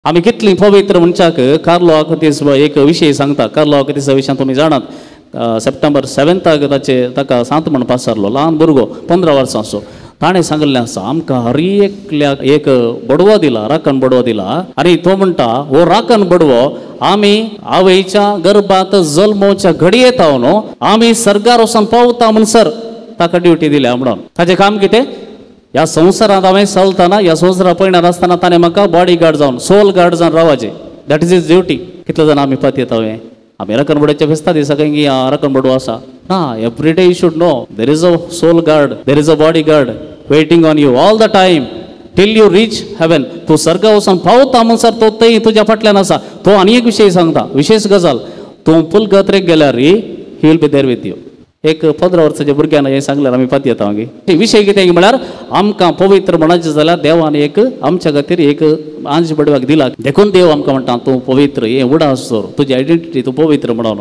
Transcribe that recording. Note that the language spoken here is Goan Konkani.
आमी कितली पवित्र मनशाक कार्लो आकुतीस एक विशय सांगता. कार्लो आकुतीसा विशयान तुमी जाणात, सप्टेंबर 7 ताचे ताका सांत म्हण पासारलो, ल्हान भुरगो 15 वर्सांचो. ताणें सांगिल्लें आसा आमकां हर एकल्याक एक बडवो दिला, राखण बडवो दिला. आनी तो म्हणटा हो राखण बडवो आमी आवयच्या गर्भात जल्मोच्या घडये न्हू आमी सर्गार वचून पावता म्हणसर ताका ड्युटी दिल्या म्हणून. ताचें काम कितें? ह्या संवसारांत हांवें चलतना, ह्या संवसारा पयणार आसतना ताणें म्हाका बॉडी गार्ड जावन, सोल गार्ड जावन रावाचें. That is his duty. कितले जाण आमी पतयता हांवें आमी राखण बडोच्या फेस्ता दिसा खंय राखण बडवो आसा ना. Every day you should know there is a soul guard, there is a body guard waiting on you all the time till you reach heaven. तूं सर्गा वचून पावता म्हणसर तो थंय तुज्या फाटल्यान आसा. तो आनी एक विशय सांगता, विशेश गजाल, तूं पुलगत्रेक गेल्यार he will be there with you. एक 15 वर्साच्या भुरग्यान हें सांगल्यार आमी पातयेता मागीर. विशय कितें म्हळ्यार आमकां पवित्र म्हणपाचें जाल्यार देवान एक आमच्या खातीर एक आंज बडवाक दिला. देखून देव आमकां म्हणटा तूं पवित्र, हें उडास दवर, तुजी आयडेंटिटी तूं पवित्र म्हणून.